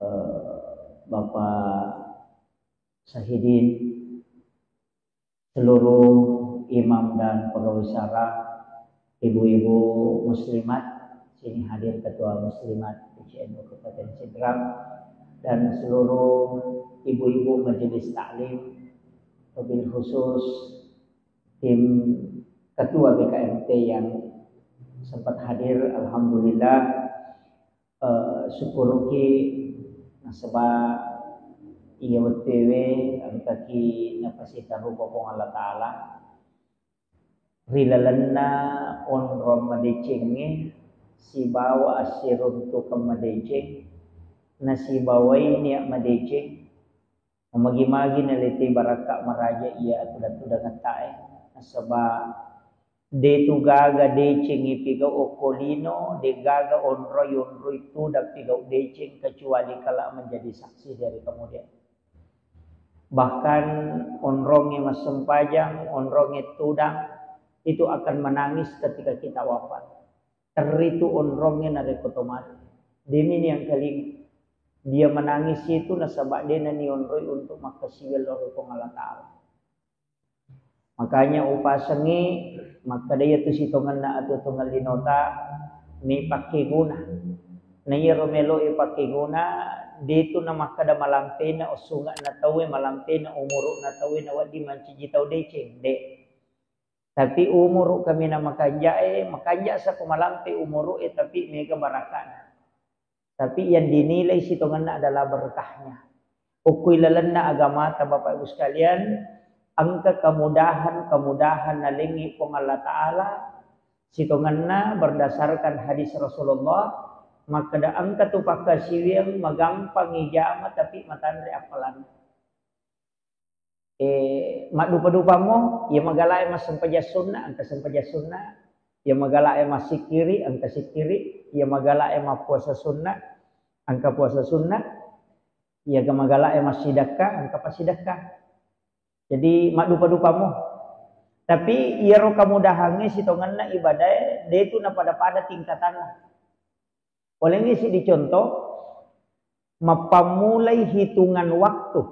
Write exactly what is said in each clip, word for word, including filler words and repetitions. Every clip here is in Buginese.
eh, Bapak Sahidin, seluruh imam dan pegawai syara, ibu-ibu muslimat, sini hadir ketua muslimat P C N U Kabupaten Sidrap, dan seluruh ibu-ibu majelis taklim, wabil khusus tim ketua B K M T yang sempat hadir, alhamdulillah. Eh, syukuruki nasaba iya wettuewe engkaki napasitarupa Puang Allah Ta'ala ri lalenna onrong madecengnge sibawa assiruntukeng madeceng, nasibawai nia madeceng. Magi-magi nalete barakka maraja iya tudang-tudangettae, nasaba detu gaga deceng ipigau okko lino, degaga onroi-onroi tudang pigau deceng kecuali kala menjadi saksi dari kemudian. Bahkan onrongnge massempajang, onrongnge tudang, itu akan menangis ketika kita wafat. Territu onrongnge narekko to mati. Demi niangkalinga. Dia menangis itu nasaba dena nionroi untuk makkasiwiang lao ri Puang Allah Ta'ala. Makanya upasengngi makkeda iyatu sitongenna atuo-tuongeng linota, mei pakkeguna. Na iyaro meloe pakkeguna, detu namakkeda malampena ossunge'na tauwe, malampena umuru'na tauwe, nawedding mancaji tau deceng, de. Tapi umuru kaminang makanja'e, makanja sako malampe umuru'e, tapi mega barakana. Tapi yang dinilai sitongenna adalah berkahnya. Okko ilalenna agamata, Bapak Ibu sekalian, engka kemudahan-kemudahan nalengngi Puang Allah Ta'ala, sitongenna berdasarkan hadis Rasulullah, makkeda engka tu pakkasiwiang magampang ijama tapi matanre appalanna. Eh, maddupa-dupammo, iya magalae massempajang sunna, engka sempajang sunna, iya magalae massikkiri, engka sikkiri, iya magalae mappuasa sunna, engka puasa sunna, iya magalae massidakka, engka passidakka. Jadi maddupa-dupammo. Tapi iyaro kemudahangnge sitongenna ibadae detu napada-pada tingkatanna. Olengngi siddi contoh, mappammulai hitungan waktu.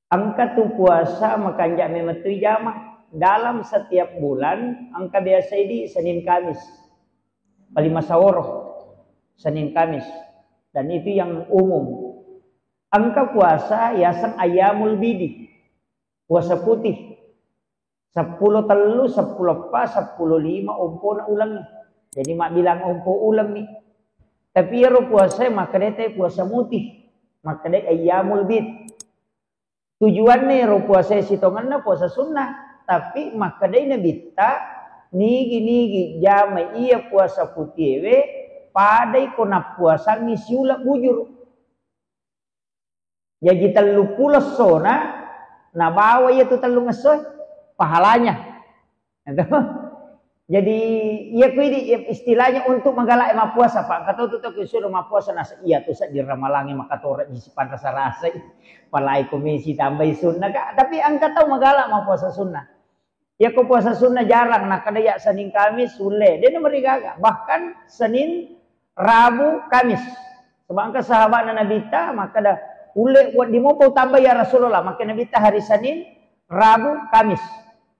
Engka tu puasa makanja memettu ijama. Dalam setiap bulan, engka biasa idi Senin Kamis. Paling masaworo, Senin Kamis. Dan itu yang umum. Engka puasa yaseng ayyamul bidi. Puasa putih. Seppulo tellu, seppulo eppa, seppulo lima ompona ulengnge. Jadi mabbilang ompo ulemmi. Tapi iyaro puasae makkedai te puasa mutih. Makkedai ayyamul bid. Tujuanna iyaro puasae sitongenna puasa sunnah. Tapi makkedai nabitta, nigi-nigi jamai iya puasa putiewe, padai ko nappuasangngi siuleng bujur. Jaji telluppulo essona nabawa iyatu tellung essoe pahalanya. Gitu. Jadi iya kuidi istilahnya untuk magala e mappuasa, Pak. Engka tau tu tau suruh mappuasa nasa iya tu seddi ramalangi makatore ji sipanrasa-rasai. Palai komisi tambai sunnah, Kak. Tapi engka tau magala mappuasa sunnah. Iyako puasa sunnah jarang, nakkeda iya Senin Kamis ulle, de namarigaga. Bahkan Senin, Rabu, Kamis. Sebab engka sahabatna Nabitta makkeda, "Ulle wedding mopa utamba ya Rasulullah." Makkeda Nabitta hari Senin, Rabu, Kamis.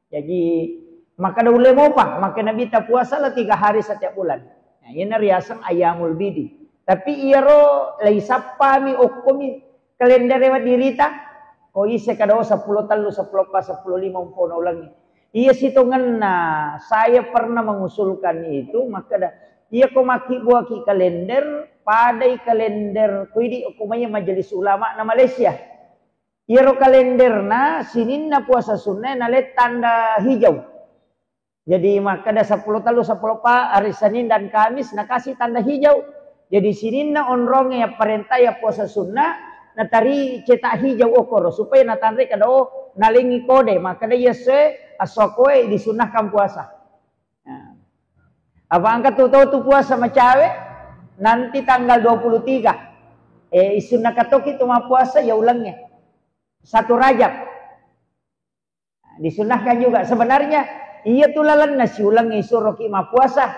Jadi makkeda ulle mopa, makkeda Nabitta puasalah tiga hari setiap bulan. Nah, iyana riaseng ayyamul bidi. Tapi iyaro laisappami okkomi kalendere maddirita, ko isse kada seppulo tellu, seppulo eppa, seppulo lima umpona ulengnge. Iya sitongenna, saya pernah mengusulkan itu, makkeda, iya ko makkibbuaki kalender, padai kalender kuidi okko maiya Majelis Ulama na Malaysia. Iyaro kalenderna sininna puasa sunnae naleng tanda hijau. Jadi makkeda seppulo tellu, seppulo eppa, hari Senin dan Kamis nakasi tanda hijau. Jadi sininna onrongnge yapparenta ya puasa sunnah, natari cetak hijau okoro supaya natanre kada, oh, nalengi kode, makkeda iya essoe, esso koe disunnahkan puasa. Nah. Apa engka tu tau tu puasa macawe nanti tanggal dua puluh tiga. Eh, isunna katoki tu mappuasa ya ulengnge. Satu Rajab. Disunnahkan juga. Sebenarnya, iya tu lalenna siulengnge isuroki mappuasa.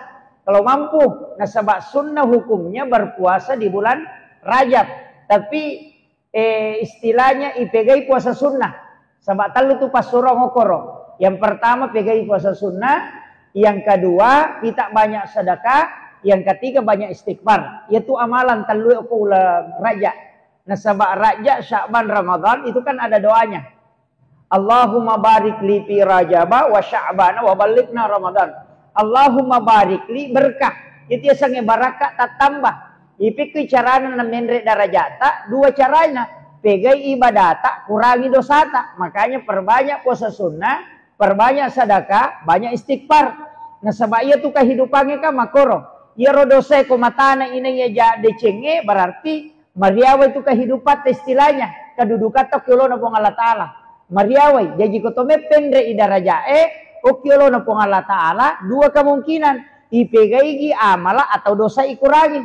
Kalau mampu, nasaba sunnah hukumnya berpuasa di bulan Rajab. Tapi eh, istilahnya ipegai puasa sunnah. Saba tellu tu passurong okoro. Yang pertama pegai puasa sunnah, yang kedua kita banyak sedekah, yang ketiga banyak istighfar. Yaitu amalan tellu ko ula raja. Nasaba raja, Sya'ban, Ramadan itu kan ada doanya. Allahumma barik li fi Rajaba wa Sya'bana wa ballighna Ramadan. Allahumma barik li, berkah. Itu yasengnge barakka tattamba. Ipikki carana namenre darajata, dua carana. Pegai ibadata, kurangi dosata. Makanya perbanyak puasa sunnah, perbanyak sedekah, banyak istighfar. Nasaba iya tu kehidupannya kan makoro. Iyaro dosa ko matana inai aja decengnge, berarti mariawa itu kehidupan istilahnya, kedudukan tau kiolona Puang Allah Ta'ala. Mariawai, jaji ko to meppenre i darajae, okkiolona Puang Allah Ta'ala, dua kemungkinan. Ipegaigi amala atau dosa ikurangi.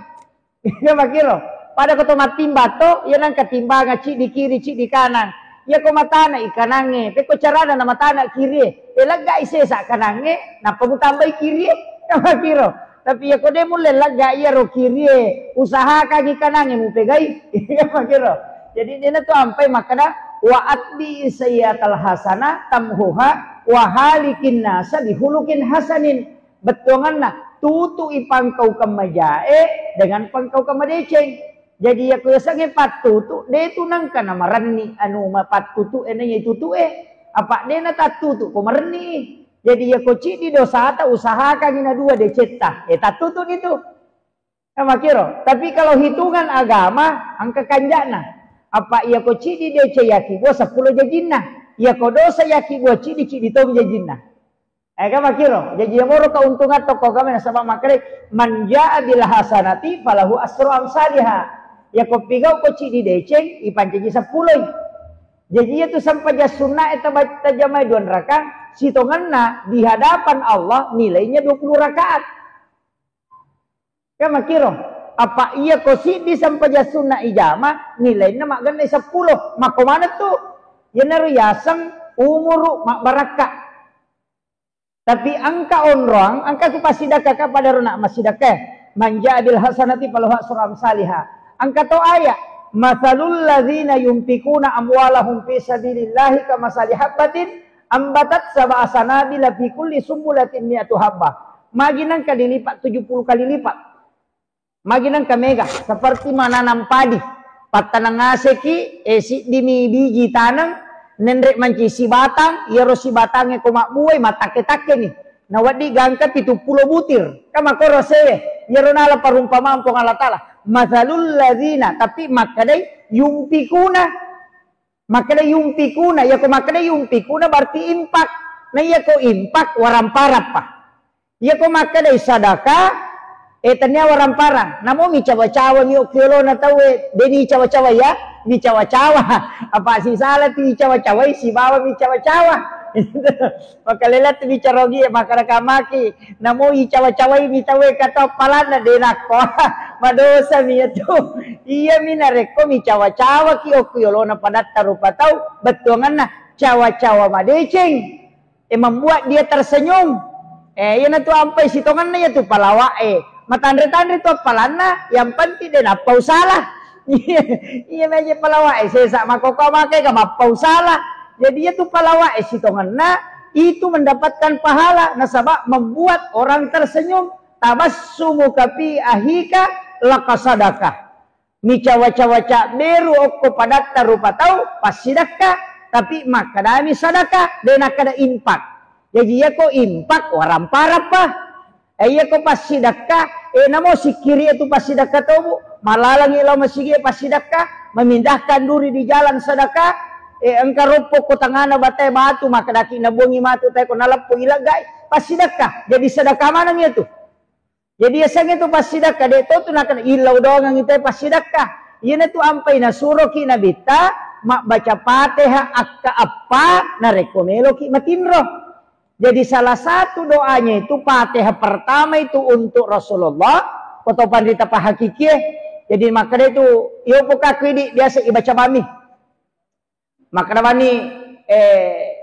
Iya makiro. Pada ko to mattimba to, iya nangka timbangan ciddi kiri, ciddi kanang. Iya ko matana i kanangnge, pekko carana na matana kirie. E, leggai sesa kanangnge, nappa mutambai kirie. Iya makiro. Tapi iya ko de mulle legga iyaro kirie, usahakangi kanangnge mupegai. Iya makiro. Jadi dena tu ampai makkeda, "Wa atbi sayyatal hasana tamhuha wa halikin nasa bihulukin hasanin." Bettuanganna, tutu i pangkaukeng majae dengan pangkaukeng madeceng. Jadi iya ko yasengnge pattutu, de tu nangka namarenni anu mapattutu e naiya tutu e. Apa de natattutu ko marenni. Jadi iya ko ciddi dosata, usahakangi na dua decetta. E, tattutu ni tu. Nah, makiro. Tapi kalau hitungan agama, engka kanjana. Apa iya ko ciddi deceng yakkibua seppulo jajinna. Iya ko dosa yakkibua ciddi, ciddi tong jajinna. Eh, kan makiro. Jaji iya moro keuntungan toko agama nasaba makkeda, "Man jaa bil hasanati falahu asru amsaliha." Iya ko pigau ko ciddi deceng, ipancaji seppuloi. Jaji iya tu sempajang sunna e taba-, tajamai dua rakaat, sitongenna di hadapan Allah nilainya dua puluh rakaat. Kan makiro, apa iya ko siddi sempajang sunna ijama, nilainna maggenne seppulo. Makko maneng tu? Iyanaro yaseng umuru mabbarakka. Tapi engka onroang, engka ku passidakka ka pada rona massidakka. Man jaa bil hasanati falahu asru amsaliha. Engka to aya, "Matsalul ladzina yunfikuna amwalahum fi sabilillahi kamasali habbatin ambatat sab'a sanabila fi kulli sumbulatin mi'atu habbah." Magi nengka dilipat tujuh puluh kali lipat. Magi nengka mega, seperti menanam padi. Pattaneng ngaseki, eh, siddimi biji taneng, nenre manci sibatang, iyaro sibatangnge ko mabbuai, matakke-takkeni. Nawedding gangka pitu pulo butir. Kan makkoro sewe, iyaro nala perumpamaan Puang Allah Ta'ala. Matsalul ladzina, tapi makkedai yunfikuna. Makkeda yunfikuna, yako makkeda yunfikuna berarti infak. Na yako infak, waramparappa. Yako makkeda sadaka, eh, tania waramparang. Namo micawa-cawa mi okkiolona tauwe, deni cawa-cawa ya, micawa-cawa. Apa sisala tu icawa-cawai, sibawa micawa-cawa. Makalela tu bicarogi, makkeda kamaki. Namo icawa-cawai mi tauwe kata appalanna de nakko. Madosa mi itu. Iya mi narekko micawa-cawa ki okku yolona padatta rupa tau, bettuanganna cawa-cawa madeceng. Eh, membuat dia tersenyum. Eh, iya natu ampai sitonganna iya tu palawa e. Matanre-tanre tu appalanna, yang penting de nappa usala. Iya, iya meja palawa e, sesa makoko make ka mappa usala. Jadi iya tu palawa e sitonganna, itu mendapatkan pahala nasaba membuat orang tersenyum. Tabassumuka fi ahika laka sadakah. Micawa-cawa cabberu okko padatta rupa tau, passidakka, tapi makkedami sadaka, de nakkeda impak. Jaji iyako impak, waramparappa. Eh, iyako passidakka, eh, namo sikkiri itu passidakka tobu, malalangi lao masigi passidakka, memindahkan duri di jalan sadaka, eh, engka roppo ko tangana batae batu, makkedaki nabuangi matu tae ko naleppo ileggai, passidakka, jadi sadaka maneng itu. Jadi yasengnge tu passidakka, de to tu nakkeda illau doangang ite passidakka. Iyana tu ampai nasuroki nabitta mabbaca Fatihah akka eppa narekko meloki matinro. Jadi salah satu doanya itu Fatihah pertama itu untuk Rasulullah, foto panrita pahakikie. Jadi makkeda itu, iyo pokaku idi biasa ibaca bami. Makkeda bani, eh,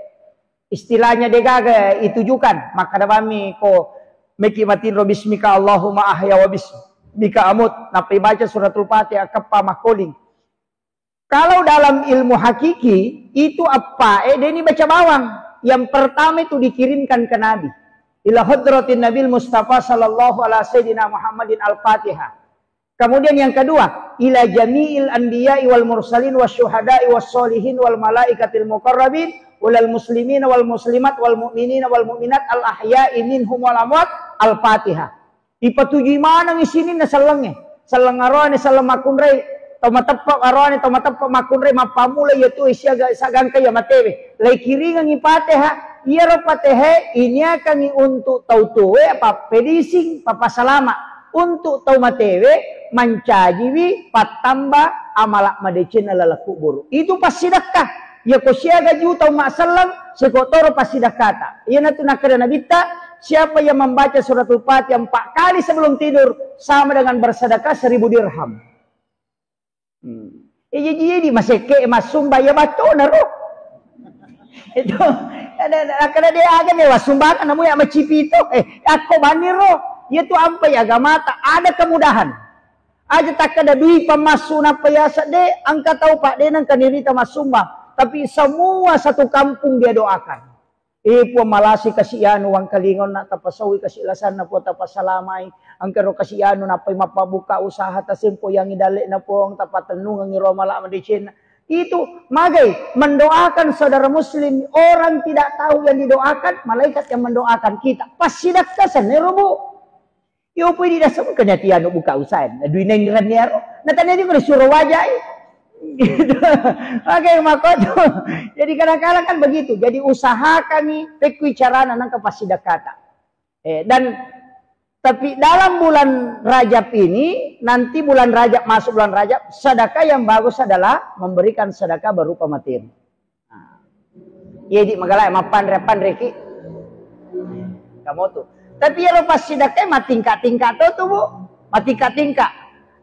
istilahnya degaga itujukan. Makkeda bami ko Meki matinro bismika Allahumma ahya wa bismika amut. Nappai baca suratul Fatihah, keppa makkoling. Kalau dalam ilmu hakiki, itu appae deni baca bawang. Yang pertama itu dikirimkan ke Nabi. Ila hadratin Nabil Mustafa sallallahu ala sayyidina Muhammadin al-Fatihah. Kemudian yang kedua, ila jami'il anbiya'i wal mursalin wasyuhada'i wassolihin wal malaikatil muqarrabin ulal muslimina wal muslimat wal mu'minina wal mu'minat al ahya'i minhum wal amwat, al-Fatihah. Ipatujui maneng isininna sellengnge. Selleng aroane, selleng makkunrai, tau mateppe aroane, tau mateppe makkunrai, mappammula iya tu siaga sagangka iya matewe. Laikiringengi Fatihah, iyaro Fatihah iniakangi untuk tau tuwe, pappedising, papasalama. Untuk tau matewe, mancajiwi pattamba amala madecenna laleng kuburu. Itu passidekka. Iya ko siaga juta umma selleng, seko toro passidekkata. Iyanatu nakkeda Nabitta, siapa yang membaca suratul Fatihah empat kali sebelum tidur, sama dengan bersedekah seribu dirham. Hmm. Eh, jadi, jadi masekke massumba ya batona ro. Itu, ada, ada, kada dia aga nih, wah, sumbangan, namu ya macipito. Eh, aku baniro. Iya tu ampai agamata, ada kemudahan. Aja takkada dui pamassu nappa yasa de, engka tau pak de nengka nirita massumbang. Tapi semua satu kampung dia doakan. Eh, Puang malasi kasi anu wangkalingaunna, tapasaui kasi lasanna Puang, tapasalamai. Engka ro kasi anu nappai mappabuka usaha, tasempo yangi dalle'na Puang, tapatennungengi ro mala madecenna. Itu magai mendoakan saudara muslim, orang tidak tahu yang didoakan, malaikat yang mendoakan kita. Passidakka sennero, Bu. Yo pui di dasem kena tianu buka usaha. Dui neng ran yaro. Natanya juga disuruh wajai. Gitu. Oke, makoto. Jadi kadang-kadang kan begitu. Jadi usahakan nih, pekui carana nangka passidakkata. Eh, dan tapi dalam bulan Rajab ini, nanti bulan Rajab, masuk bulan Rajab, sedekah yang bagus adalah memberikan sedekah berupa materi. Nah, iya di magala mappanre-panreki. Kamu tuh. Tapi ya lo pas sidakkai matingka-tingka tuh tuh, Bu. Matingka-tingka.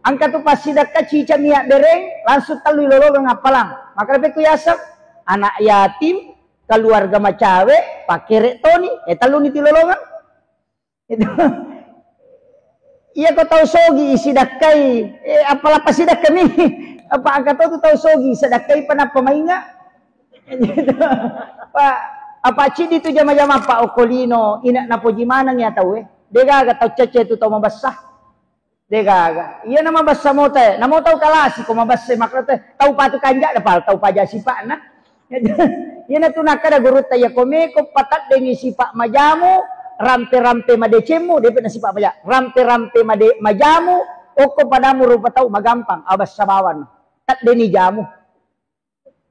Angka tuh pas sidakka cica minyak bereng, langsung telu lolongang appalang. Maka lebih ku yaseng, anak yatim, keluarga macawe, pakere toni, eh telu ni tilolongang. Itu. Iya ko tau sogi isidakkai, eh, apa lapa sidakkami? Apa angka tau tu tau sogi, sedakkai pa nappa mainga? Gitu. Pak, apa cidi tu jama-jama Pak Okolino, ina napoji maneng ya tau eh. Degaga tau cece tu tau mabassa. Degaga. Iya nama bassa mota eh. Namo tau kalasi ko mabassa makro teh. Tau patu kanja dapal, tau paja sipakna. Iyanatu nakkeda gurutta, iya ko meko pataddengi sipa majamu, rampe-rampe madecemmu, depe na sipa maja, rampe-rampe made-, majamu, okko padamu rupa tau magampang, abassa bawang. Taddeni jamu.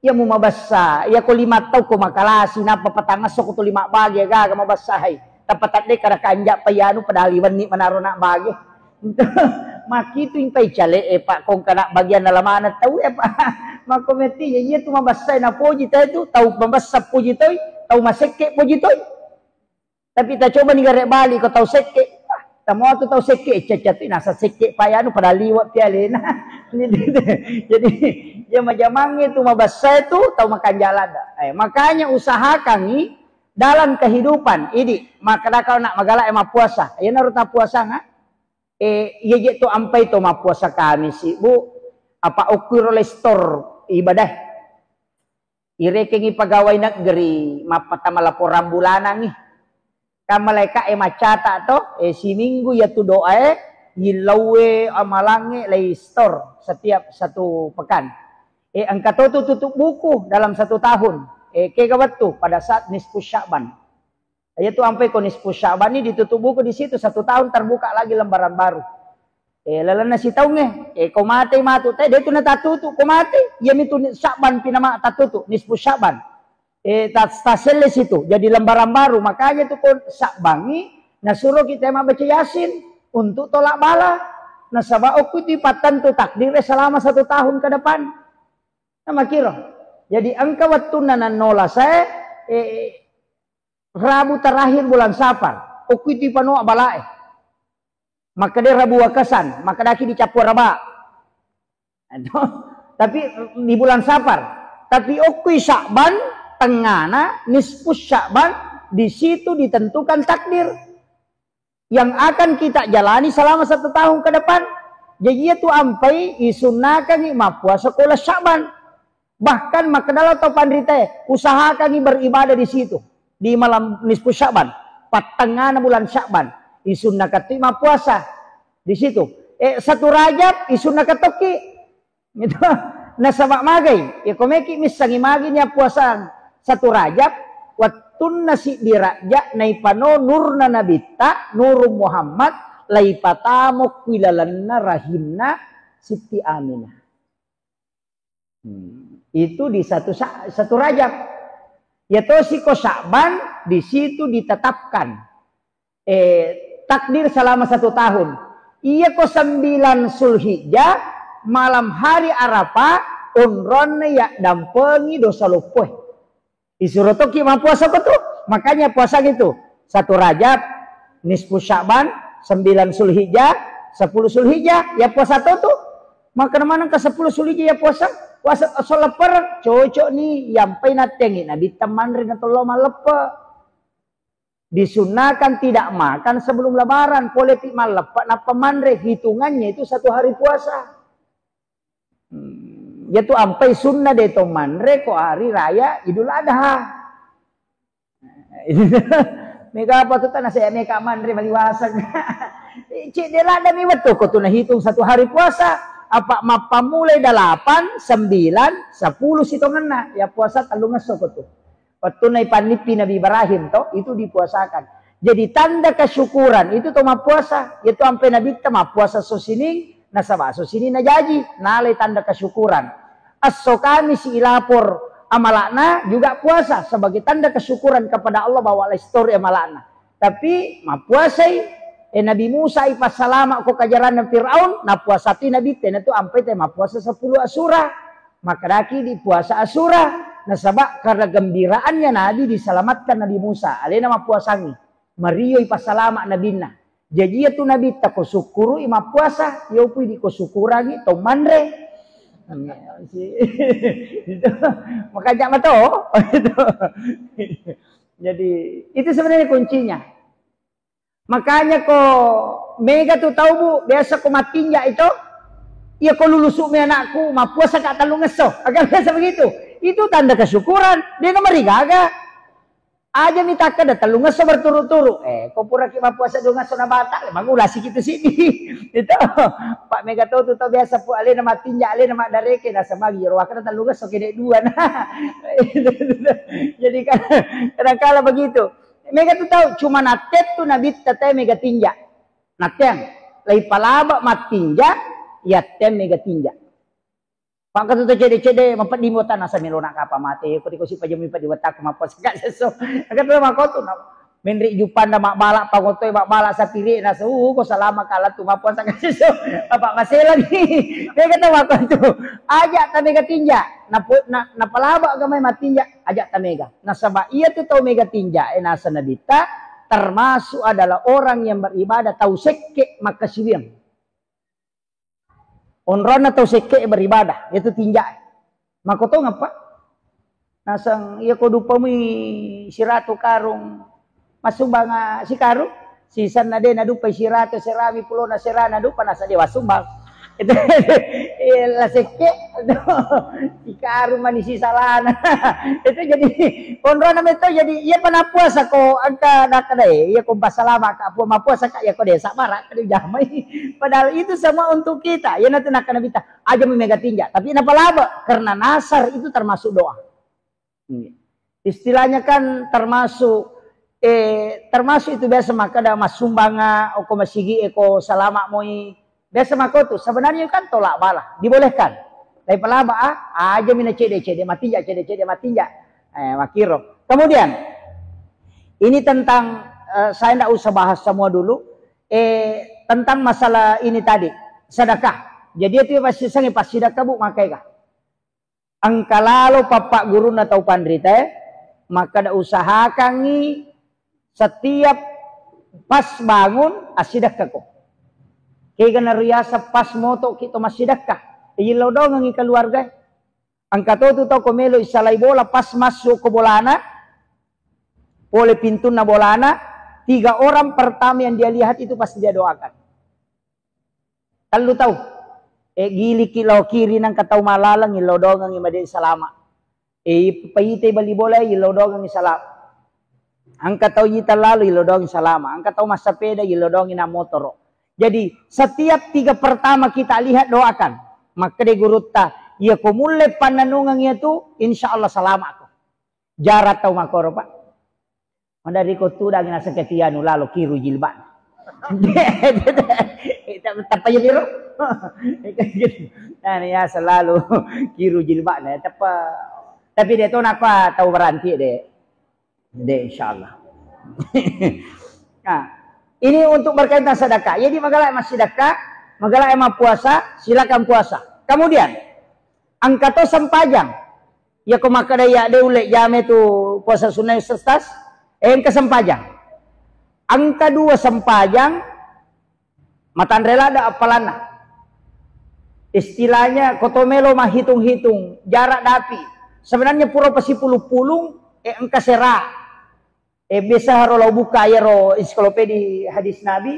Iya mu mabassa, iya ko lima tau ko makalasi, nappa patangasso ko tuli mabbage, gaga mabassa hai. Tappa tadde kada kanja pa iyanu padahal iwenni manaro nak bage. Makitu intai cale e, Pak, kong kana bagian dalamana tau e, Pak. Makko metti, ya, iya tu mabassa e napoji tau tu, tau mabassa poji toi, tau masekke poji toi. Tapi ta coba ni gare bali ko tau sekke. Ah, tamo tu tau sekke, cacca tu nasa sekke pa anu pada liwat pialena. Jadi, ya majamangnge tu mabassa e tu tau makanjala da. Eh, makanya usahakan i dalam kehidupan. Idi, maka kau nak magala e mappuasa. Iya naru ta puasa nga? Eh, iya je to ampai to mappuasa Kamisi, Bu. Apa okkuiro lestor ibadah? Irekengi pegawai negeri, mappattama laporan bulanangi. Kan malaeka e maccata to, eh, siminggu iya tu doa e, yillauwe amalangnge lei store setiap satu pekan. Eh, engka to tu tutup buku dalam satu tahun. Eh, kega wettu pada saat nisfu Sya'ban. Iya tu ampai ko nisfu Sya'ban ini ditutup buku di situ, satu tahun terbuka lagi lembaran baru. Eh, lalenna sitaungnge, eh, ko matei matu te, de tu natatutu, ko matei, iya mitu ni-, Sya'ban pinama tatutu, nisfu Sya'ban. Eh, tas-, taselle situ, jadi lembaran baru, makanya tu ko Sya'bangi, nasuro kita mabbaca Yasin untuk tolak bala. Nasaba okku tu pattentu takdir selama satu tahun ke depan. Nah, makiro. Jadi engka wettunna nannola saya, eh, Rabu terakhir bulan Safar, okku itu panoa balae. Makkeda Rabu Wakasan, makkedaki dicappu araba. Tapi di bulan Safar. Tapi okkui Sya'ban, tengana, nisfu Sya'ban, di situ ditentukan takdir. yang akan kita jalani selama satu tahun ke depan. Jadi, iya tu ampai isunnakangi mappuasa ko uleng Sya'ban. Bahkan makkedala tau panritae, usahakangi beribadah di situ, di malam nisfu Sya'ban, pattengngana bulan Sya'ban, isunnakattu mappuasa di situ. Eh, satu Rajab isunnakattu ki. Gitu. Nasaba magai, ya komeki missangi magi nia puasang satu Rajab, wattunna siddi Rajab naipano nurna Nabitta, Nurung Muhammad, laipatamo ku ilalenna rahimna Sitti Aminah. Hmm. Itu di satu Sa-, satu Rajab. Ya tosi ko Sya'ban, di situ ditetapkan, eh, takdir selama satu tahun. Iya ko sembilan Zulhijjah, malam hari Arafah, onronna ya dampengi dosa loppoe. Isuro toki mappuasa ko tu. Makanya puasa gitu. Satu Rajab, nisfu Sya'ban, sembilan Zulhijjah, sepuluh Zulhijjah, ya puasa to tu. Maka mana ke sepuluh Zulhijjah ya puasa? Puasa solepper, cocok ni, yampai natengi Nabitta manre na tollo malleppe. Disunnakan tidak makan sebelum Lebaran, pole pi malleppe nappa manre, hitungannya itu satu hari puasa. Hmm, ya tu ampai sunna de to manre ko hari raya Idul Adha. Mega apa tu tanah saya mega manre maliwaseng. Cek de lada mi wettu ko tu nahitung satu hari puasa. Apa mappamulai delapan, sembilan, sepuluh sitongenna. Ya puasa tellungesso ko tu. Wettunna ipannippi Nabi Ibrahim to, itu dipuasakan. Jadi tanda kesyukuran itu to mappuasa. Yaitu ampe Nabitta mappuasa esso sining, nasaba esso sining najaji, nalai tanda kesyukuran. Esso Kamisi ilapor amalakna juga puasa sebagai tanda kesyukuran kepada Allah bahwa lai sitori amalakna. Tapi mappuasai, eh, Nabi Musa ipassalama ko kajaranna Firaun, napuasa tu Nabitta, natu ampe te mappuasa sepuluh Asyura. Makkedaki di puasa Asyura, nasaba karena gembiraannya Nabi diselamatkan Nabi Musa, alena mappuasangi. Mario ipassalama nabinna. Jaji iya tu Nabitta ko sukkuru'i mappuasa, iya upui di ko sukkurangi to manre. Itu. Makanya mato. Itu. Jadi, itu sebenarnya kuncinya. Makanya ko mega tu tau, Bu, biasa ko mattinja itu, iya ko lulusu mi anakku, mappuasa ka tellungesso. Agak biasa begitu. Itu tanda kesyukuran. Dia nomor gaga. Aja mi takkeda tellungesso berturut-turut. Eh, ko puraki mappuasa duangesso na batal, mangulasi kita sini. Itu. Pak mega to tu tau biasa pu alena mattinja, alena maddareke, nasamagi jero wakana tellungesso kede dua. Nah. Jadi kan kadangkala begitu. Mega tu tau, cuma natte tu Nabitta te mega tinja. Natteang, lai palaba mattinja, yatte mega tinja. Pakka tu cede-cede, mapedding wettanna, samelo na kapa mate, ko tiko si pajami peddi wettakku mappuasa ka sesso. Kata makotu na. Menri juppanda mabbala, pangotoi mabbala sapiri, nasu, uh, ko salama kala tu mappuasa ka sesso. Apa maselangi. Mega tu makotu. Aja ta mega tinja. Napo-, na-, napalaba ga mai mattinja, aja ta mega. Nasaba iya tu tau mega tinja, eh, nasa Nabitta, termasuk adalah orang yang beribadah tau sekke makkasiwiang. Onronna tau sekke beribadah, itu tinja. Makotongeng, Pak. Naseng iya ko dupamui siratu karung, massumbang, ah, sikarung, sisanna de nadupai siratu serami pulona serana dupa nasa de wassumbang. Itu, eh, la sekke, sikarung mani sisalana. Itu jadi, onrona meto jadi, iya pa nappuasa ko engka nakkeda, eh, iya ko pasalama ka, mappuasa ka, iya ko de sabara, ka dijamai. Padahal itu semua untuk kita. Iya nanti nakkeda Nabitta, aja mi mega tinja, tapi napalaba karena nasar itu termasuk doa. Iya. Istilahnya kan termasuk, eh, termasuk itu biasa makkeda massumbanga, oko masigi, eko salama moi. Biasa makotu. Sebenarnya kan tolak bala, dibolehkan. Tapi palaba, ah, aja mina cede-cede matinja, cede-cede matinja. Eh, makiro. Kemudian, ini tentang, eh, saya ndak usah bahas semua dulu. Eh, tentang masalah ini tadi, sedekah. Jadi itu pasti sengi pas sedekah, Bu, makai kah? Engka lalo pappaggurunna tau panritae, makkeda usahakangngi setiap pas bangun assidekkako. Kega nariaseng pas motoki to massidekka, iyillau dongengngi keluargae. Engka to tu tau ko melo isalai bola, pas massu ko bolana, pole pintunna bolana, Tiga orang pertama yang dia lihat itu pasti dia doakan. Tellu tau. Eh, giliki lao kiri nangka tau malaleng, illau doangengi made salama. Eh, paitei bali bola, illau doangengi salama. Engka tau ita lalu, illau doangengi salama. Engka tau massapeda, illau doangengi na motoro. Jadi, setiap tiga pertama kita lihat, doakan. Makkeda gurutta, iya ko mulle pannanungeng iya tu, insya Allah salama ko. Jarang tau makoro, Pak. Maderri ko tudang naseng ketianu lalo kiru jilbabna. Tappa jadi ro. Nah, ya selalu kiru jilbabna, tappa. Tapi de to napa tau berhenti de. De, insyaallah. Nah, ini untuk berkaitan sedekah. Jadi magala massedekah, magala mappuasa, silakan puasa. Kemudian, engka to sempajang. Iya ko makkeda iya de ulle jame tu puasa sunnah, Ustaz? Eh, engka sempajang. Engka dua sempajang, matanre ladde appalanna. Istilahnya, ko to melo mahitung-hitung jarak dapi. Sebenarnya pura pasipulung-pulung, eh, engka sera. Eh, biasa haro lao buka iyaro ensiklopedi hadis Nabi,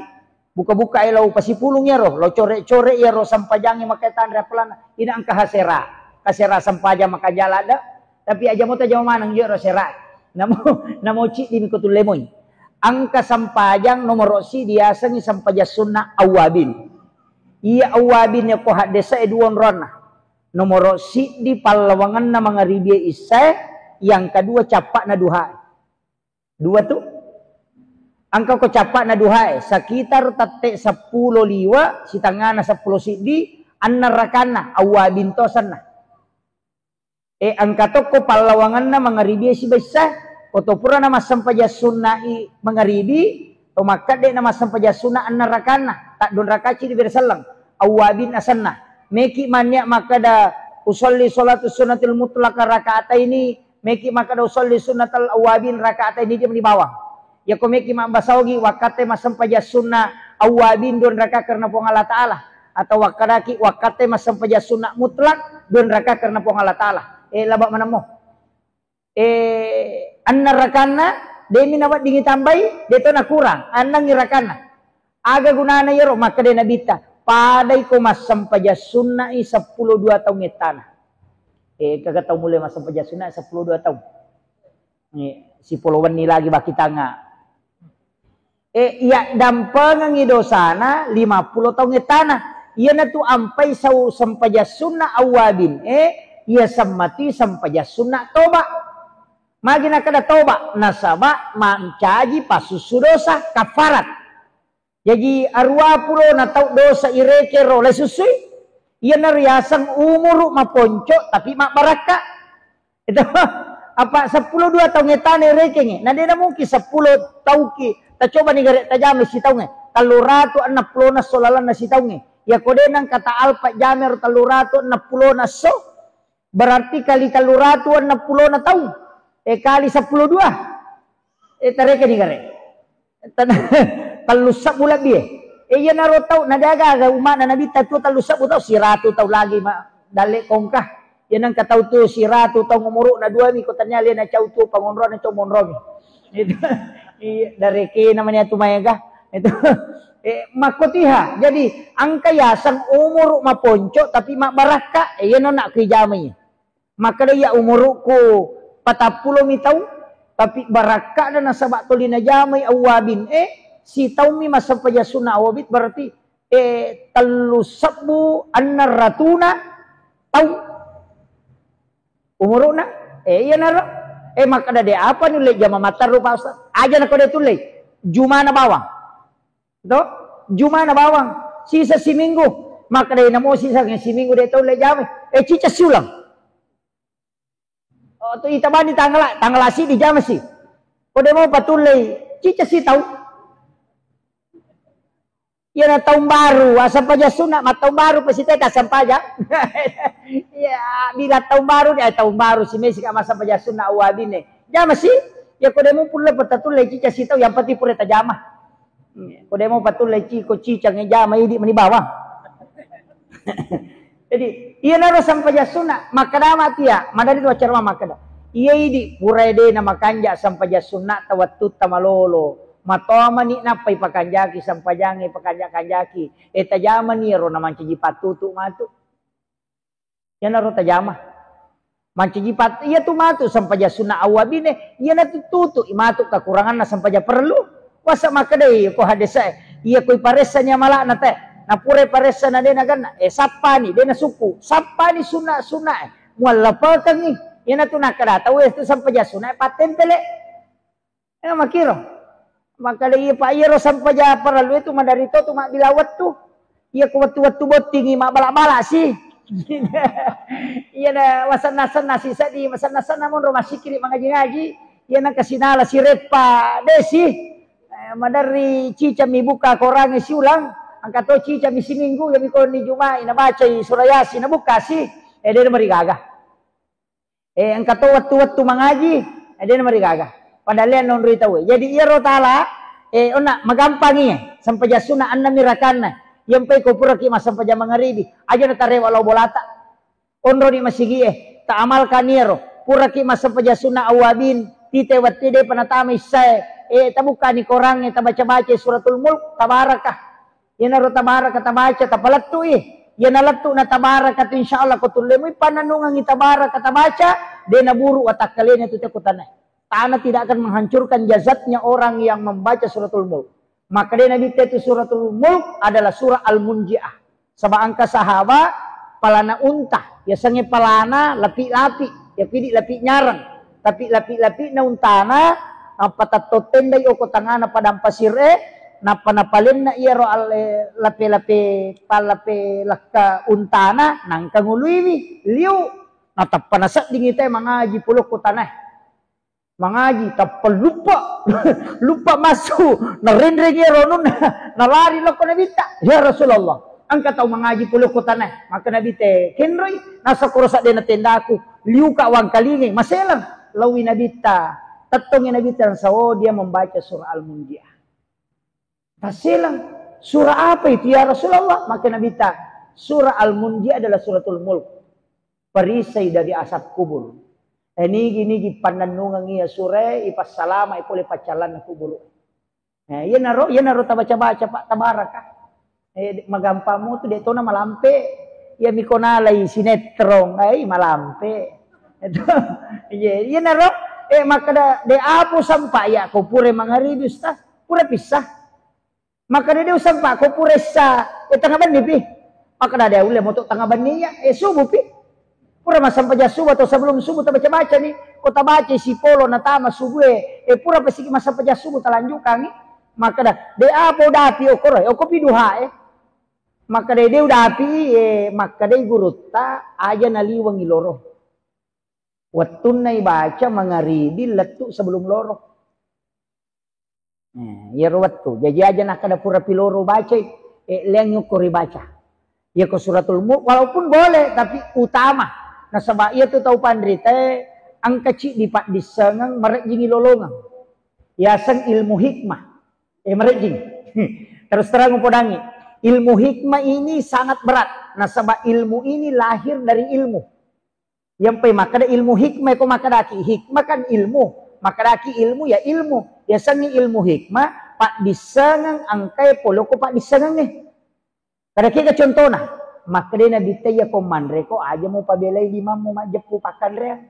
buka-buka e lao pasipulung iyaro, lao core-core iyaro sempajangnge makkae tanre appalanna, ina engka hasera, kasera sempajang makanja ladde, tapi aja mo tajama maneng iyaro sera. Namo, namo ciddi mi ko tulle moi. Engka sempajang nomoro si diasengi sempajang sunna awwabin. Iya awwabin yako haddesa e dua onronna. Nomoro siddi pallawangenna mangaribie issae, yang kedua cappa'na duhae. Dua tu. Engka ko cappa'na duhae, sekitar tette seppulo liwa, sitengana seppulo siddi, enneng rakanna, awwabin to asenna. E, engka tokko pallawangenna mangaribie sibaissa, ko to purana massempajang sunna'i mangaribi, to makkedde na massempajang sunna enneng rakanna, taddong rakaci di bere selleng, awwabin asenna. Meki mannia makkeda, usolli sholatu sunnatil mutlaka rakaataini, meki makkeda usolli sunnatal awwabin rakaataini, dia meni bawang. Yako meki mabbasa ogi, wakkatte massempajang sunna awwabin dua raka karena Puang Allah Ta'ala, atau wakkedaki wakkatte massempajang sunna mutlak dua raka karena Puang Allah Ta'ala. Eh, laba manemmo. Eh, enneng rakanna, demi naweddingi tambai, deto nakurang, ennengngi rakanna. Aga gunana iyaro? Makkeda Nabitta, padai ko massempajang sunna'i seppulo dua taung ettana. Eh, kaga tau mulle massempajang sunna'i seppulo dua taung. Eh, sipolo wenni lagi bakitanga. Eh, iya dampengengi dosana lima puluh taung ettana. Iyanatu ampai sau sempajang sunna awwabin. Eh, iya semmati sempajang sunna toba. Magi nakkeda toba, nasaba mancaji pasussu dosa, kafarat. Jaji, aruwa pulo na tau dosa irekero, le susui. Iyana riaseng umuru maponco, tapi mabbarakka. Itu, apa seppulo dua taung ettana irekengnge. Na dena mungkin seppulo tauki, tacobani gare tajama sitaungnge. Tellu ratu enneng pulo na solalanna sitaungnge. Yako dena kata alpa jamero tellu ratu enneng pulo na so, berarti kali tellu ratu enneng pulo na taung. Eh, kali seppulo dua. Eh, tareke ni gare. Tan-, tellu sebbu lebbi, eh. Eh, iyanaro tau, na de aga-aga umma'na Nabitta tuo tellu sebbu tau, siratu tau lagi ma-, dalle kongka. Iya nengka tau tuo siratu tau umuru'na dua mi, ko tania lena cau tuo pangonrona cau monromi. Itu. Iya, darekena mani atu maega. Itu. Eh, makkotiha. Jadi, engka yaseng umuru maponco tapi mabbarakka, eh, iyana nak kuijamai. Makkeda iya umuru'ku patappulo mi taung, tapi barakka'na nasaba toli najamai awwabin. Eh, sitaummi massempajang sunna awwabin, berarti, eh, tellu sebbu enneng ratuna taung umuru'na. Eh, iyanaro. Eh, makkeda de apa nulle jama matteru, Pak Ustaz? Aja nako de tulle. Jumana bawang. To? Jumana bawang. Sisa siminggu. Makkedai namo sisa siminggu de tau le jamai. Eh, cica siulang. Oh, tu ita bani tanggala, tanggala siddi jamasi. Ko de mo patullei, cica si tau. Iyana taung baru, asempajang sunna, ma taung baru pasti teka sempajang. Iya, bila taung baru, eh, taung baru si mesi ka massempajang sunna awwabinne. Jamasi, ya ko de mo pulle patatullei cica si tau, yang penting pura tajama. Ko de mo patullei ciko cicang e jama idi meni bawang. Jadi, iyanaro sempajang sunna, makkeda matia, madani tu acara makkeda. Iya idi, pura de na makanja sempajang sunna ta wattutta malolo. Matomani nappai pakanjaki, sampajangnge pakanja-kanjaki. E, tajamani ero na mancaji pattutu matu. Iyanaro tajama. Mancaji pat-, iya tu matu sampajang sunna awwabine, iyana tu tutu matu kakuranganna sampajang perlu. Wasa makkedai ko hadese, iya ko iparessani amala'na te. Napura iparessa na de naganna, e, sappani, de nasukku. Sappani sunna-sunna e. Muallapekengngi. Iyana tu nakkeda tau e tu sampajang sunna e pattempele. E, makkiro. Makkeda iya, Pak, iyaro sampaja parellu itu maderri to tu mabbila wettu. Iya ko wettu-wettu bottingi mabbala-bala si. Iya na masenna-senna si seddi, masenna-senna monro massikiri mangaji-ngaji. Iya na kasinala si reppa desi. E, maderri cica mi buka korangnge siulang. Engka to cica mi siminggu, iya mi koni Jumai nabacai sura Yasin, nabuka si. E, de marigaga. E, engka to wettu-wettu mangaji, e, de namarigaga. Padahal lian nonroi tau. Jadi iyaro tala, e, onna magampangi, e, sampajang sunna enneng mi rakanna. Iyampai ko puraki massampajang mangaribi, aja natarewa lao bolata. Onroni masigi e, taamalkan iyaro. Puraki massampajang sunna awwabin, tite wettu depa natama issae, e, tabukkani korangnge, tabaca-baca suratul Mulk, tabarakah. Iyanaro tabaraka tabaca, tapalettui. Iyana lettu na tabaraka tu, insya Allah ko tullemui pannennungengngi tabaraka tabaca, de naburu watakkalena tu te ko tanae. Tanah tidak akan menghancurkan jasadnya orang yang membaca suratul Mulk. Maka de Nabi te tu suratul Mulk adalah surah Al-Munjiah. Saba engka sahaba palana unta, yasengnge palana lapi-lapi, ya kidi lapi nyareng. Tapi lapi-lapi'na untana, nappa tatto tendai oko tangana padang pasir e, nappa napalenna iyaro al-, lape-lape, pallape lakka untana, nangka nguluiwi, liu, natappa naseddingi te mangaji pole ko tanae. Mangaji, tappa luppa, luppa massu, narenreng iyaro anunna, nalari lokko Nabitta, "Ya Rasulullah, engka tau mangaji pole ko tanae." Maka Nabi te kenroi, nasakoro seddena tendaku, liuka wangkalingai, maselang. Laowi Nabitta, tettongi Nabitta, nasaba dia membaca surah Al-Munjiah. Taselang, "Surah apa itu ya Rasulullah?" Maka Nabitta, "Surah Al-Munjiah adalah suratul Mulk. Perisai dari azab kubur." E, nigi-nigi pannennungeng iya surae, ipassalama pole paccallanna kuburu. Eh, iyanaro, iyanaro tabaca-baca, Pak, tabaraka. Eh, de-, magampang mutu, de tona malampe. Iya miko nalai sinetron, eh, malampe. Itu, iya, iyanaro, eh, makkeda, "De apo sampa ya ko pura mangaribi, Ustaz? Pura pissa." Makkeda, "De usampa ko pura issa, eh, tengnga benni pi." Makkeda, "De ulle moto tengnga benni ya, eh, subuh pi." Pura massempajang subuh atau sebelum subuh tabaca-baca ni, ko tabaca sipolo natama subuh e, e pura pasiki massempajang subuh talanjukangi. Makkeda, "De apo udapi okoro, e, okopi duha e." Makkeda, "De udapi e," makkedai gurutta, "aja naliwengi loro. Wettunna ibaca mangaribi lettu sebelum loro." Eh, iyaro wettu. Jaji aja nakkeda pura piloro bacai, eh, leang yukko ribaca. Iyako suratul Mulk, walaupun boleh, tapi utama. Nasaba iyatu tau panritae, engka ciddi paddissengeng, marejjingi lolongeng. Yaseng ilmu hikmah. Eh, marejjing. Terus terang upodangi. Ilmu hikmah ini sangat berat. Nasaba ilmu ini lahir dari ilmu. Yampai makkeda ilmu hikmah, ko makkedaki hikmah kan ilmu. Makkedaki ilmu ya ilmu. Yasengngi ilmu hikmah, paddissengeng engkae pole ko paddissengengnge. Kada kega contona, makkedai Nabitta, "Iya ko manre ko aja mupabelai limammu majjeppu pakkanreang.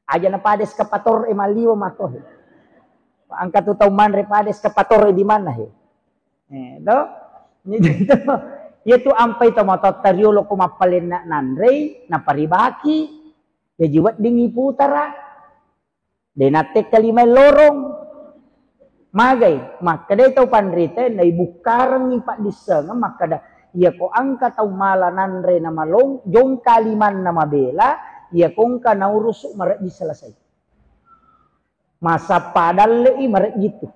Aja na pada eskapator e malliwo mako." Engka tu tau manre pada eskapator e di mana he? Eh, to? Itu, iyatu ampai tomatoatta riolo ko mappalenna nanrei, naparibaki, jaji weddingngi putara. De nattekka limai lorong. Magai, makkedai tau panritae, naibukkarengngi paddissengeng, makkeda, "Iyako engka tau mala nanre namalong, jongka limanna mabela, iyako engka naurusu marejji selesai. Masappa dalle'i marejji tu."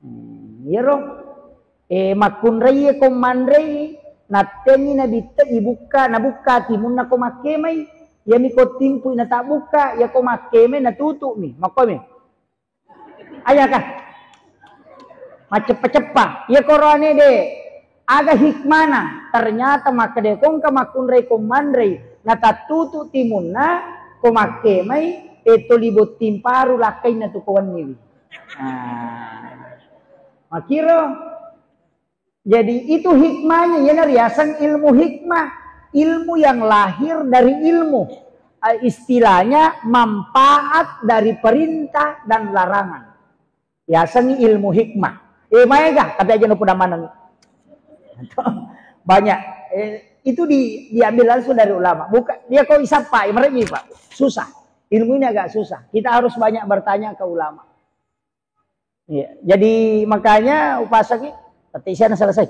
Hmm, iyaro, eh, makkunraiye ko manrei, nattengngi Nabitta ibukka, nabukka timunna ko makkemai, iyami ko timpui natabbukka, iya ko makkemai natutu'mi, makkomi. Ayaka? Macceppa-ceppa. Iya koroane de, aga hikmana? Ternyata makkeda ko engka makkunrai ko manrei, natattutu timunna, ko makkemai, e toli botting paru lakkainna tu ko wenniwi. Nah, makiro. Jadi itu hikmahnya, ya, nariaseng ilmu hikmah, ilmu yang lahir dari ilmu. Eh, istilahnya manfaat dari perintah dan larangan. Yasengngi ilmu hikmah. Eh, maega, tapi aja nopo damaneng. Banyak. Eh, itu di, diambil langsung dari ulama. Bukan dia kok isappa, mereka, Pak. Susah. Ilmu ini agak susah. Kita harus banyak bertanya ke ulama. Iya. Jadi makanya upasaki, tette siana selesai.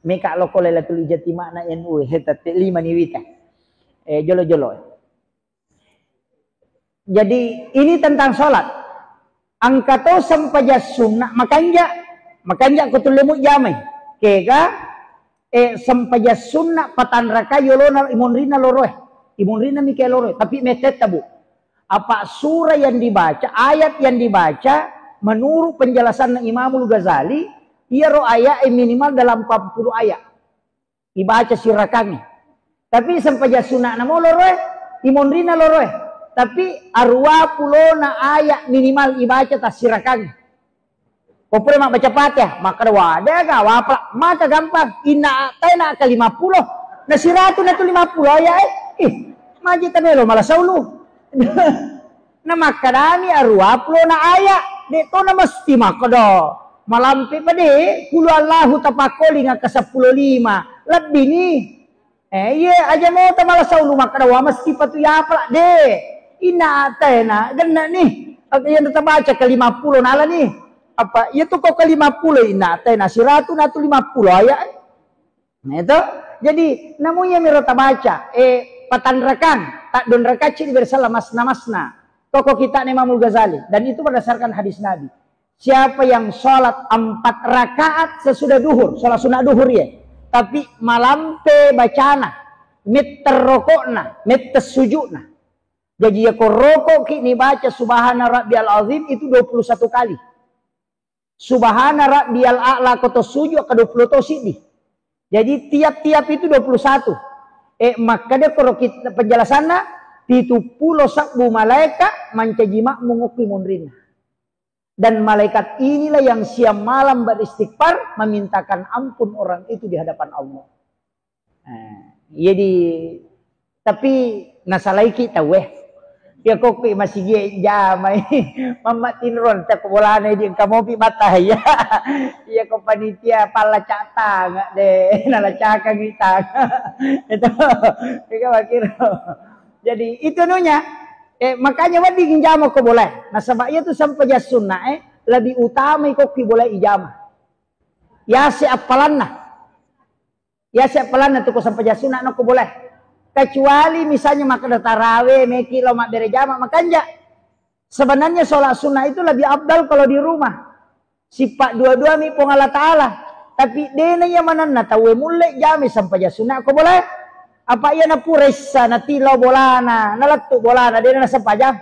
Meka loko Lailatul Ijtima na N U, he, tette lima ni wita. Eh, jolo-jolo. Jadi ini tentang sholat. Engka to sempajang sunnah, makanja, makanja ko tullemu jamai. Kega, eh, sempajang sunnah patanraka yolona imonrina loroe. Imonrina mike loroe, tapi metetta, Bu. Apa surah yang dibaca, ayat yang dibaca, menurut penjelasan Imamul Ghazali, iyaro ayat minimal dalam empat puluh ayat. Ibaca sirakangnge. Tapi sempajang sunna'na mo loroe, imonrina loroe. Tapi aruwa pulona ayat minimal ibaca tassirakangnge. Ko pura mabbaca Fatihah, makkeda, "Wa, de' aga wapala, maka gampang. Inna a'taina ka lima puluh. Na siratu na tu lima puluh ayat, eh. Ih, maji tabelo mala saulu." Na makkedami aruwa pulona ayat, de' to na mesti makkeda. Malampe pa de', Qul Huwallahu tapakkolinga ka seppulo lima. Lebbi ni. Eh, iye, aja mota mala saulu makkeda, "Wa, mesti patu yapala." De'. Inna a'taina, genne' ni. Aga iya tabaca ke lima puluh nala ni. Apa, iya tu ko ke lima puluh inna a'taina, siratu na tu lima puluh ayat. Nah, itu. Jadi, namu iya miro tabaca, eh, patanrakang, taddonrakang ci diberi salah masna-masna. Toko kita Imamul Ghazali. Dan itu berdasarkan hadis Nabi. Siapa yang sholat empat rakaat sesudah duhur, sholat sunnah duhur ya, tapi malampe bacana, metter rokokna, metter sujukna. Jadi ya ko rokok ki ni baca Subhana Rabbiyal Azim itu dua puluh satu kali. Subhana Rabbiyal A'la ko to sujud ke dua puluh to siddi. Jadi tiap-tiap itu dua puluh satu. Eh, makkeda koro kita penjelasanna, pitu pulo sabbu malaika mancaji makmum okki monrinna. Dan malaikat inilah yang siang malam beristighfar, memintakan ampun orang itu di hadapan Allah. Eh, jadi, tapi nasalaiki tauwe. Iya kokki masigi jamai. Mamma tinron cakko bolana di engka mopi mata ya. Iya ko panitia palla cak tanga de, nalacakang tanga. Itu, itu makiro. Jadi, itu nunya. Eh, makanya wedding jama ko boleh. Nasaba iya tu sempajang sunnah, eh, lebih utama kokki boleh ijama. Yase appalanna. Yase appalanna tu ko sempajang sunnah nokko boleh. Kecuali misalnya makkeda tarawe, meki lo mabbere jama, makanja. Sebenarnya sholat sunnah itu lebih afdal kalau di rumah. Sippa dua-dua mi Puang Allah Ta'ala. Tapi dena iya manenna tauwe mulle jami sempajang sunnah ko boleh. Apa iya napura issa, natilau bolana, nalettu bolana, dena nasempajang.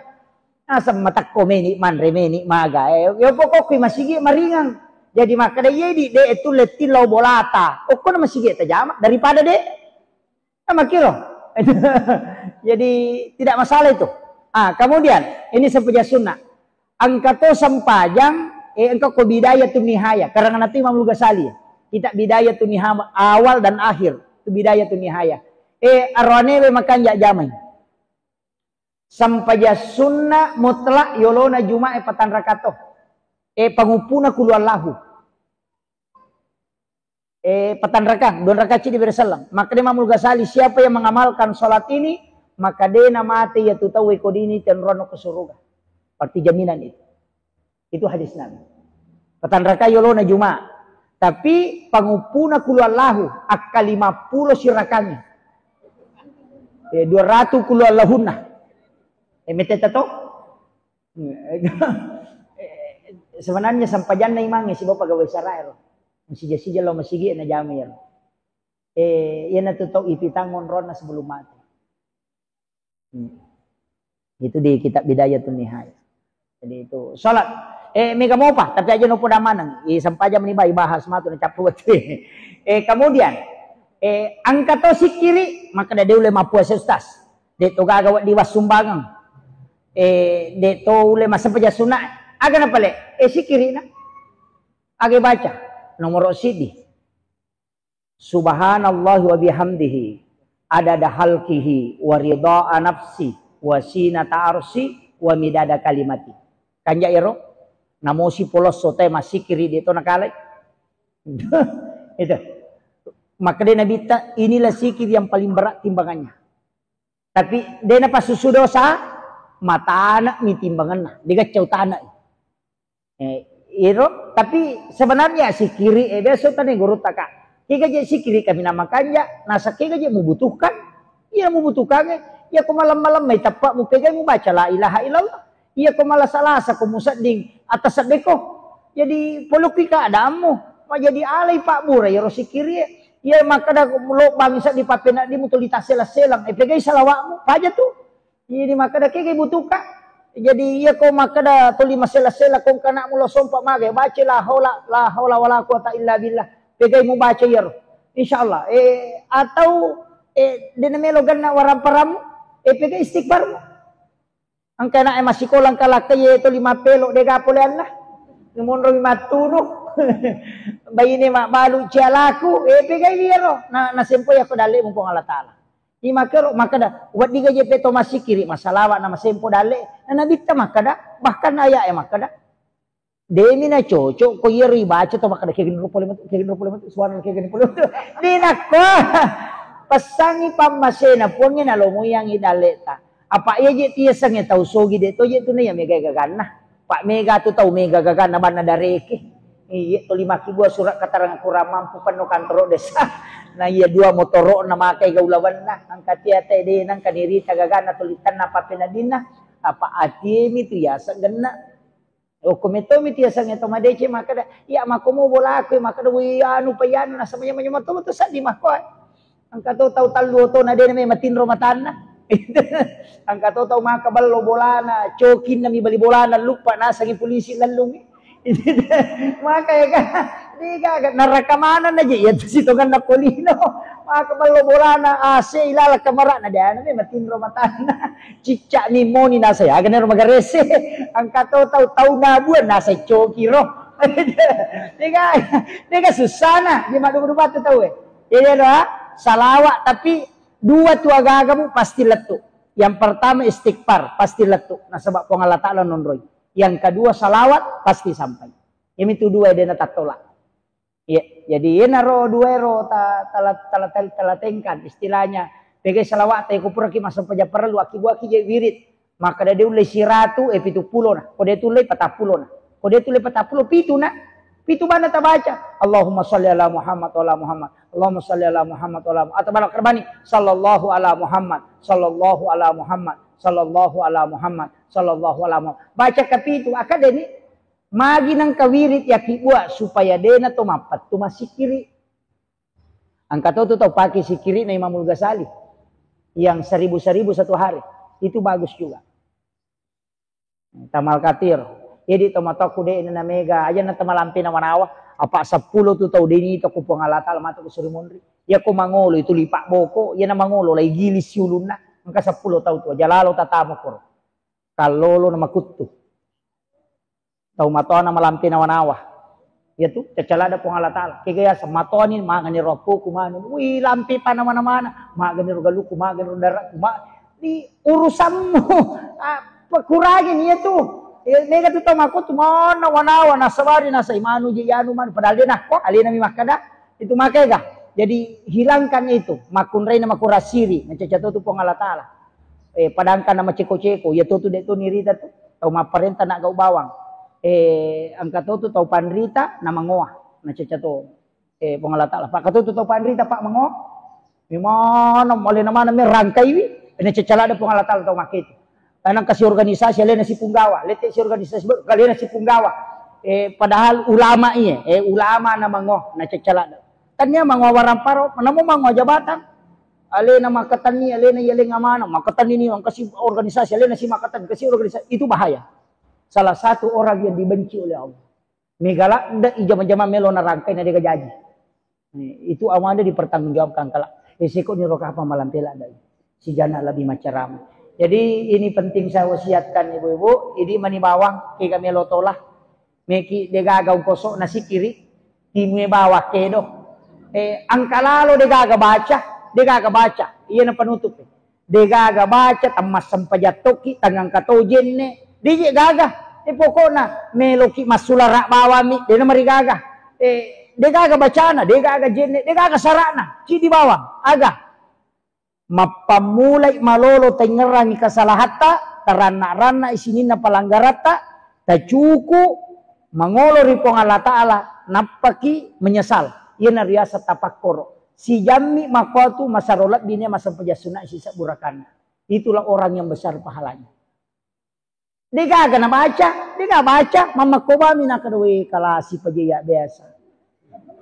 Naseng matekko meni manre, meni maga. Eh, yo pokokku masigi maringang. Jadi makkeda iya di de tu lettilau bolata. Okko na masigi tajama daripada de. Nah, makkiro. Jadi tidak masalah itu. Ah, kemudian ini sempajang sunnah. Engka to sempajang, eh, engka ko Bidayatun Nihaya. Karena nanti Imam Ghazali. Kita Bidayatun Nihaya awal dan akhir. Itu Bidayatun Nihaya. Eh, arwane we makanja jamai. Sempajang sunnah mutlak yolona Jumae patanrakato. Eh, panguppuna Qul Huwallahu. Eh, patanrakang, dua rakaat ceddi bere selleng. Makkeda Imamul Ghazali, siapa yang mengamalkan sholat ini, maka dena mate iya tu tauwe ko dini tenrono ke surga. Berarti jaminan itu. Itu hadis Nabi. Patanraka yolona Juma. Tapi panguppuna Qul Huwallahu, akka lima pulo sirakangi. Eh, dua ratus Qul Huwallahunna. Eh, meteta to? Eh, sebenarnya sempajanna imangnge sibawa pegawai syara ero. Masija-sija lo masigi na jami ero. Eh, iyana tu tau ipitang onronna sebelum mati. Hmm. Itu di kitab Bidayatun Nihayah. Jadi itu salat. Eh, mega mopa, tapi aja nopo damaneng. I sempajang meni bai bahas matu na cappu wettu. Eh, kemudian, eh, engka to sikkiri, makkeda de ulle mappuasa, Ustaz. De to gaga wedding wassumbangeng. Eh, de to ulle massempajang sunna. Aga napale? Eh, sikirina. Aga baca? Nomoro sidi. Subhanallah wa bihamdihi, adada halkihi, wa ridha nafsi, wa sinata arsi, wa midada kalimati. Kanja ero, namosi polosso te masikiri de to nakalai. Itu. Maka de Nabitta, inilah sikir yang paling berat timbangannya. Tapi de napassusu dosa, matana mi timbanganna, de gaccau tana. Eh, iro, tapi sebenarnya sikiri, eh, biasa tane guru taka. Kega je sikiri kami nama kanja, nasa kega je membutuhkan, iya membutuhkan, eh. Iya ko malam-malam mai teppa mu kega mu baca la ilaha illallah. Iya ko malah salasa ko musedding atas sedeko. Jadi polukki keadaanmu, ma jadi alai pabbura iyaro sikiri, eh. Iya makkada lo bangsa di papena di mutuli tasela-selang, eh, pegai salawatmu, paja tu. Jadi makkada kega butuhka. Jadi iya ko makkada tuli masela-sela ko kana mulo sompa magai, baca la haula, la haula wala quwata illa billah. Pegai mu baca iyaro. Insyaallah. Eh, atau, eh, dena melo ganna waramparamu, eh, pegai istighfarmu. Engka anak e massikola engka lakka ye tuli mappelo de ga pole Allah. Monro mattunu. Baine mabbalu cialaku, eh, pegai iyaro. Na, nasempo iya ko dalle mumpung Allah Taala. Imakero makkada, wedding gaje pe to massikiri, masalawa na masempo dalle. Na Nabitta makkada, bahkan ayat e makkada, demi na cocok ko iyaro ibaca to makkada, kegeni rupa lima tu, kegeni rupa lima tu, suara kegeni rupa lima tu. Di nakko, pesangi pammasena Puangnge nalomoiangi dalle ta. Apa iya je tiasangnge tau sogi de to je tu na iya mega gaganna. Pak mega tu tau mega gaganna banna dareke. Iye, tuli makkibua surat keterangan kurang mampu penno kantoro desa. Na iya dua motoro na makai gaulawanna, angka tia tede nangka nirita gagana tuli tanna pappeneddinna, apa atiemi tu yaseng genna. Okko metomi tu yaseng to madece makkada, iya makkomo bolaku makkada, wi anu payanu nasaba manyameng to tu seddi makko. Engka to tau tallu otona de na memang tinro matanna. Engka to tau maka ballo bolana, cokinna mi bali bolana luppa nasangi polisi lallungi. Maka ya kan, de gaga neraka mana na je ya tu sitonganna polino. Maka ballo bolana, A C ilala kamarana de na memang tinro matanna. Cicca mi moni nasa ya kan ero magarese. Engka to tau tau nabuan nasa coki ro. De gaga, de gaga susana, je maduma-duma tu tau e. Iya, iya, doa, salawat, tapi dua tu agagamu pasti lettu. Yang pertama istighfar, pasti lettu. Nasaba Puang Allah Taala nonroi. Yang kedua salawat, pasti sampai. Ini tu dua dena tattola. Iya, jadi yenaro dua ero ta-, tala-, tala-, tala-, talatengkan istilahnya. Pegai salawat, tapi kupuraki masuk pajapara lu, aki buaki je wirid. Makkeda de ulle siratu, eh, pitu pulo na. Ko de tulle patappulo na. Ko de tulle patappulo pitu na. Pitu bana tabaca. Allahumma salli ala Muhammad wa ala Muhammad. Allahumma salli ala Muhammad wa ala Muhammad. Atau bala kerbani. Sallallahu ala Muhammad. Sallallahu ala Muhammad. Sallallahu ala Muhammad. Sallallahu ala Muhammad. Baca kapitu. Akadeni. Magi nangka wirid yaki buat supaya dena to mappattu masikiri. Engka to tu tau pake sikiri'na Imamul Ghazali yang seribu-seribu satu hari. Itu bagus juga. Tamal katir. Jadi to matoku de na mega aja na tamalampe na manawa. Apa seppulo tu tau deni to ku Puang Allah Taala matu ku suri monri. Ya ko mangolo itu lipak boko, ya na mangolo lai gilis siulunna. Engka seppulo tau tu aja lalo tatamu koro. Kallolo na makuttu. Tau matoana malampe nawa-nawa. Iya tu, cacalada Puang Allah Taala. Kega yaseng matoani magani ro appoku manu. Wi, lampe pa nawa-nawana. Magani ro galuku, magani ro daraku, ma-, di urusanmu. Ah, pekurangi iya tu. Eh, mega tu tau makko tu, mana nawa-nawa, nasabari, nasai manu je, anu manu. Padahal de nakko, alena mi makkada. Itu makega. Jadi hilangkan itu. Makkunraina makurasiri. Nacaca to tu Puang Allah Taala. Eh, padangkan na maceko-ceko, iya to tu de to nirita tu. Tau mapparenta na gau bawang. Eh, engka to tu tau panrita na mangoa. Nacaca to. Eh, Puang Allah Taala. Pak to tu tau panrita, Pak mangoa. Memana, alena mana me rangkaiwi. Nacaca lada Puang Allah Taala tau makke tu. Tanang kasi organisasi, alena si punggawa. Lete si organisasi baru, alena si punggawa. Eh, padahal ulama iya. Eh, ulama na mangoa. Nacaca lada. Tania mangoa waramparo, namo mangoa jabatan. Alena makkatenni, alena iya leng amanah, makkatenni ni, engka si organisasi, alena si makkatenni, engka si organisasi, itu bahaya. Salah satu orang yang dibenci oleh Allah. Mega ladde i jama-jama melo narangkai na dega jaji. Itu amada dipertanggungjawabkan kelak. Eh, seko ni roka apa malam pela dai. Si jana lebih macerama. Jadi ini penting saya wasiatkan ibu-ibu, idi mani bawang kega melo tola. Meki degaga ungkoso na sikiri, timue bawang kedo. Eh, angka lalo degaga baca, degaga baca. Iya na penutup. Degaga baca, tammassempajang tokki, tangangka to jenne. Deje gaga. Eh, pokokna meloki massulara bawami, dena marigaga. Eh, degaga bacana, degaga jenne, degaga sarana. Cidi bawang, aga. Mappammulai malolo taingngerangi kesalahatta, taranna-ranna sininna palanggaratta, tacuku mangolo ri Puang Allah Ta'ala, nappaki menyesal. Iyana riaseng tapakkoro. Sijammi makkuatu masaro lebbi ne masempajang sunna sisebbu rakanna. Itulah orang yang besar pahalanya. Degaga nabaca, dega baca, mammakkobami nakkeda, "We, kalasi paje ya biasa."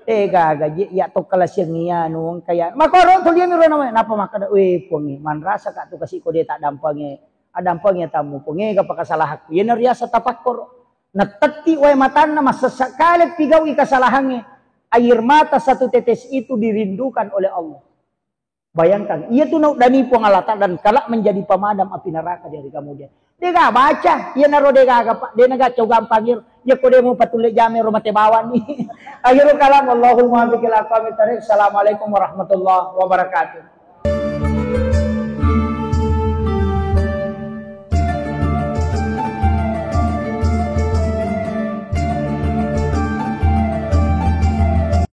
Degaga je ya to kalasiang iya nu engka ya. Makoro to liami ro nama, napa makkeda, "We, Puangnge, manrasa ka tu kasi ko de tak dampange, adampange tamu Puangnge ga pakasalahakku." Iyana riaseng tapakkoro. Natetti wae matanna, massessa kale pigaui kasalahangnge. Air mata satu tetes itu dirindukan oleh Allah. Bayangkan, iya tu nauddani Puang Allah Ta'ala dan kelak menjadi pemadam api neraka di hari kemudian. Dega baca, iya naro dega aga, Pak, dena gaco gampang iro. Iya ko demo patulle jame ro mate bawang ni. Akhirul kalam, Allahul muwaffiq ila aqwamit thariq. Assalamualaikum warahmatullahi wabarakatuh.